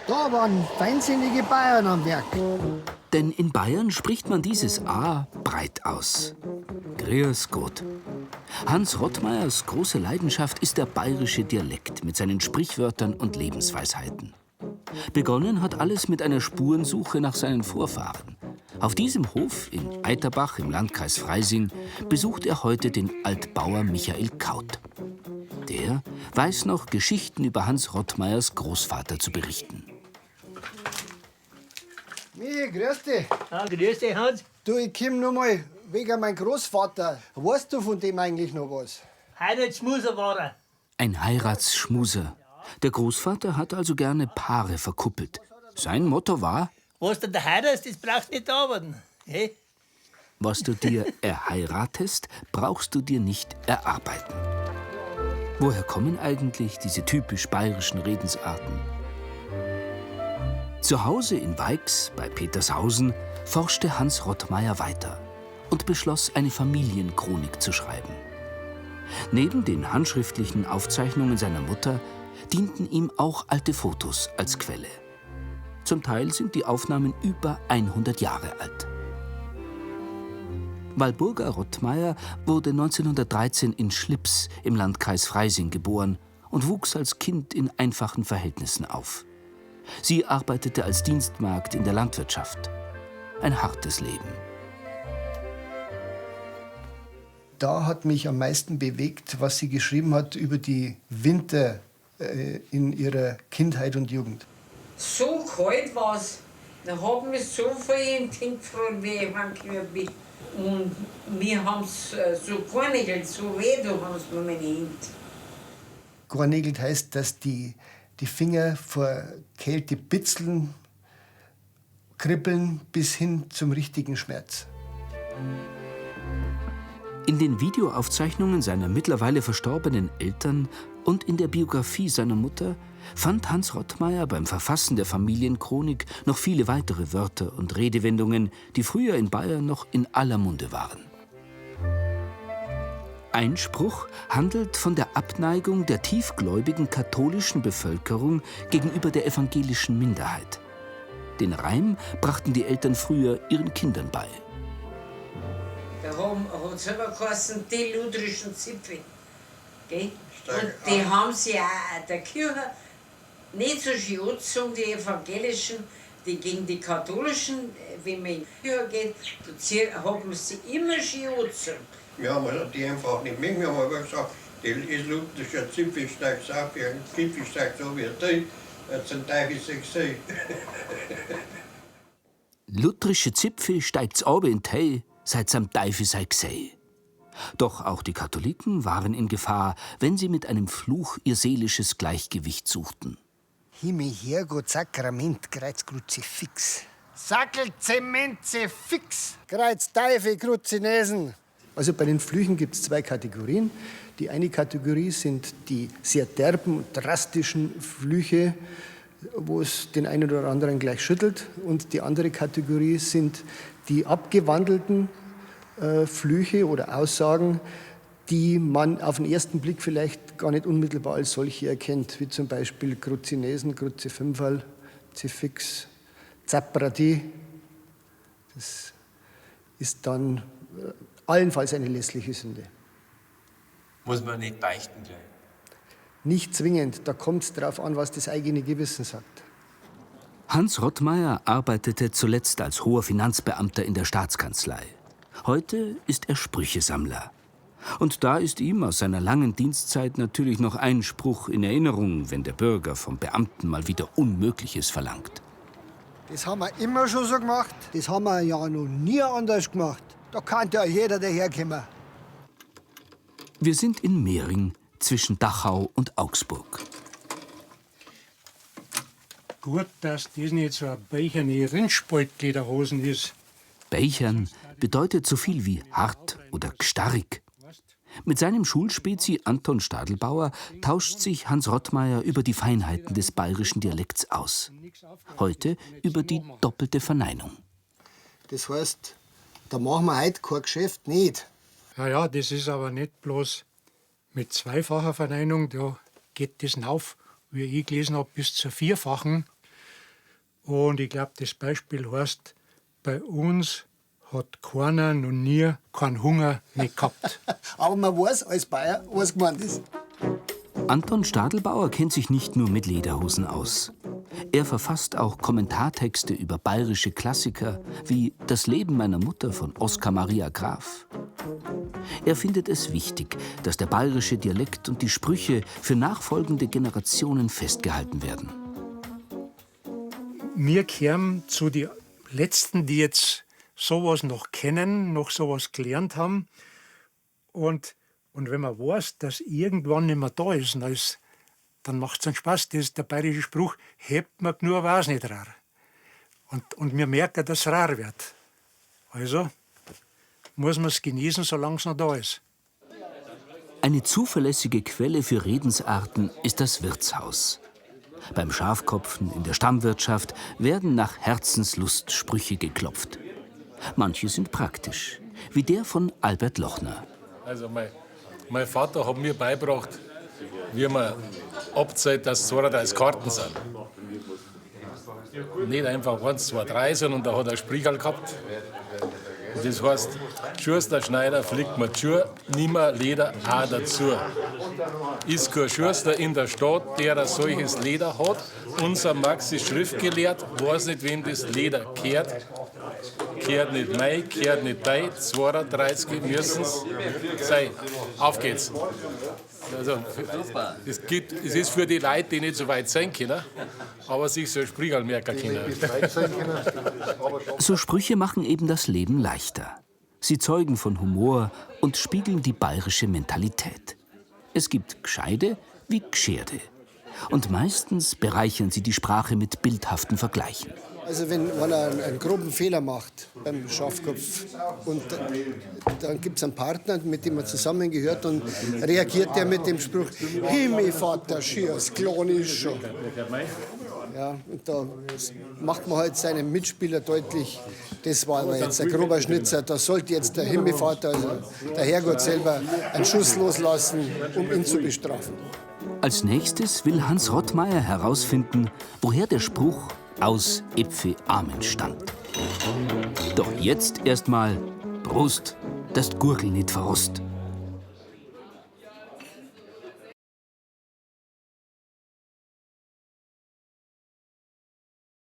Da waren feinsinnige Bayern am Werk. Denn in Bayern spricht man dieses A breit aus. Grüß Gott. Hans Rottmeiers große Leidenschaft ist der bayerische Dialekt mit seinen Sprichwörtern und Lebensweisheiten. Begonnen hat alles mit einer Spurensuche nach seinen Vorfahren. Auf diesem Hof in Eiterbach im Landkreis Freising besucht er heute den Altbauer Michael Kaut. Der weiß noch Geschichten über Hans Rottmeiers Großvater zu berichten. Michi, grüß dich. Ah, grüß dich, Hans. Du, ich komm nur mal wegen meinem Großvater. Weißt du von dem eigentlich noch was? Heiratsschmuser war er. Ein Heiratsschmuser. Der Großvater hat also gerne Paare verkuppelt. Sein Motto war: Was du da heiratst, das brauchst nicht arbeiten. Hey? Was du dir erheiratest, brauchst du dir nicht erarbeiten. Woher kommen eigentlich diese typisch bayerischen Redensarten? Zu Hause in Weix bei Petershausen forschte Hans Rottmeier weiter und beschloss, eine Familienchronik zu schreiben. Neben den handschriftlichen Aufzeichnungen seiner Mutter dienten ihm auch alte Fotos als Quelle. Zum Teil sind die Aufnahmen über 100 Jahre alt. Walburga Rottmeier wurde 1913 in Schlips im Landkreis Freising geboren und wuchs als Kind in einfachen Verhältnissen auf. Sie arbeitete als Dienstmagd in der Landwirtschaft. Ein hartes Leben. Da hat mich am meisten bewegt, was sie geschrieben hat über die Winter in ihrer Kindheit und Jugend. So kalt war's. Da haben wir so viel in den gefroren, wie ich heimgekommen bin. Und wir haben's so garnigelt, so weh, da haben's mir meine Hände. Garnigelt heißt, dass die Finger vor Kälte bitzeln, kribbeln bis hin zum richtigen Schmerz. In den Videoaufzeichnungen seiner mittlerweile verstorbenen Eltern und in der Biografie seiner Mutter fand Hans Rottmeier beim Verfassen der Familienchronik noch viele weitere Wörter und Redewendungen, die früher in Bayern noch in aller Munde waren. Ein Spruch handelt von der Abneigung der tiefgläubigen katholischen Bevölkerung gegenüber der evangelischen Minderheit. Den Reim brachten die Eltern früher ihren Kindern bei. Da hat es immer geheißen, die lutherischen Zipfel. Gell? Und die haben sie auch der Kirche nicht so schön angezogen, die evangelischen, die gegen die katholischen, wenn man in die Kirche geht, da haben sie immer schön angezogen. Wir haben also die einfach nicht mit, wir haben aber gesagt, die lutherische Zipfel steigt auf, die Zipfel steigt so wie die, zum Teufel sich gesehen. Lutherische Zipfel steigt's oben in Tei, seid's am Teufel sei gesehen. Doch auch die Katholiken waren in Gefahr, wenn sie mit einem Fluch ihr seelisches Gleichgewicht suchten. Himmel, Herrgott, Sakrament, Kreuz, Kruzifix. Sackel, Zemente, fix. Kreuz, Teufel, Kruzinesen. Also bei den Flüchen gibt's zwei Kategorien. Die eine Kategorie sind die sehr derben und drastischen Flüche, wo es den einen oder anderen gleich schüttelt. Und die andere Kategorie sind die abgewandelten Flüche oder Aussagen, die man auf den ersten Blick vielleicht gar nicht unmittelbar als solche erkennt, wie zum Beispiel Kruzinesen, Kruzifünferl, Zifix, Zaprati. Das ist dann allenfalls eine lässliche Sünde. Muss man nicht beichten gleich? Nicht zwingend, da kommt's drauf an, was das eigene Gewissen sagt. Hans Rottmeier arbeitete zuletzt als hoher Finanzbeamter in der Staatskanzlei. Heute ist er Sprüchesammler. Und da ist ihm aus seiner langen Dienstzeit natürlich noch ein Spruch in Erinnerung, wenn der Bürger vom Beamten mal wieder Unmögliches verlangt. Das haben wir immer schon so gemacht. Das haben wir ja noch nie anders gemacht. Da kann ja jeder daherkommen. Wir sind in Mehring zwischen Dachau und Augsburg. Gut, dass das nicht so eine beicherne Rindspaltlederhosen ist. Beichern bedeutet so viel wie hart oder gstarrig. Mit seinem Schulspezi Anton Stadelbauer tauscht sich Hans Rottmeier über die Feinheiten des bayerischen Dialekts aus. Heute über die doppelte Verneinung. Das heißt, da machen wir heute kein Geschäft nicht. Ja, ja, das ist aber nicht bloß mit zweifacher Verneinung, da geht das auf, wie ich gelesen hab, bis zur vierfachen. Und ich glaube, das Beispiel heißt, bei uns hat keiner noch nie keinen Hunger nicht gehabt. Aber man weiß als Bayer, was gemeint ist. Anton Stadelbauer kennt sich nicht nur mit Lederhosen aus. Er verfasst auch Kommentartexte über bayerische Klassiker wie Das Leben meiner Mutter von Oskar Maria Graf. Er findet es wichtig, dass der bayerische Dialekt und die Sprüche für nachfolgende Generationen festgehalten werden. Wir kehren zu den Letzten, die jetzt sowas noch kennen, noch sowas gelernt haben. Und wenn man weiß, dass irgendwann nicht mehr da ist, dann macht's einen Spaß. Das ist der bayerische Spruch, hebt man genug, war's nicht rar. Und wir merken, dass es rar wird. Also muss man's genießen, solange es noch da ist. Eine zuverlässige Quelle für Redensarten ist das Wirtshaus. Beim Schafkopfen in der Stammwirtschaft werden nach Herzenslust Sprüche geklopft. Manche sind praktisch, wie der von Albert Lochner. Also mein Vater hat mir beigebracht, wie man abzählt, dass 32 Karten sind. Nicht einfach 1, 2, 3, sondern da hat er ein Sprichwort gehabt. Und das heißt, Schuster Schneider fliegt mir die Schuhe, nimmer Leder auch dazu. Ist kein Schuster in der Stadt, der ein solches Leder hat. Unser Max ist schriftgelehrt, weiß nicht, wem das Leder kehrt. Kehrt nicht mei, kehrt nicht dei, 32 müssen's sein. Auf geht's. Also, es ist für die Leute, die nicht so weit sein können, aber sich so ein Sprichwort merken können. So Sprüche machen eben das Leben leichter. Sie zeugen von Humor und spiegeln die bayerische Mentalität. Es gibt Gscheide wie Gscherde. Und meistens bereichern sie die Sprache mit bildhaften Vergleichen. Also wenn einer einen groben Fehler macht beim Schafkopf und dann gibt's einen Partner, mit dem man zusammengehört, und reagiert der mit dem Spruch, Himmel, Vater, schiers, Klon ist schon. Ja, und da macht man halt seinem Mitspieler deutlich, das war aber jetzt ein grober Schnitzer, da sollte jetzt der Himmelvater, also der Herrgott selber, einen Schuss loslassen, um ihn zu bestrafen. Als nächstes will Hans Rottmeier herausfinden, woher der Spruch aus Äpfel Amen stammt. Doch jetzt erstmal Prost, dass d'Gurgel nicht verrost.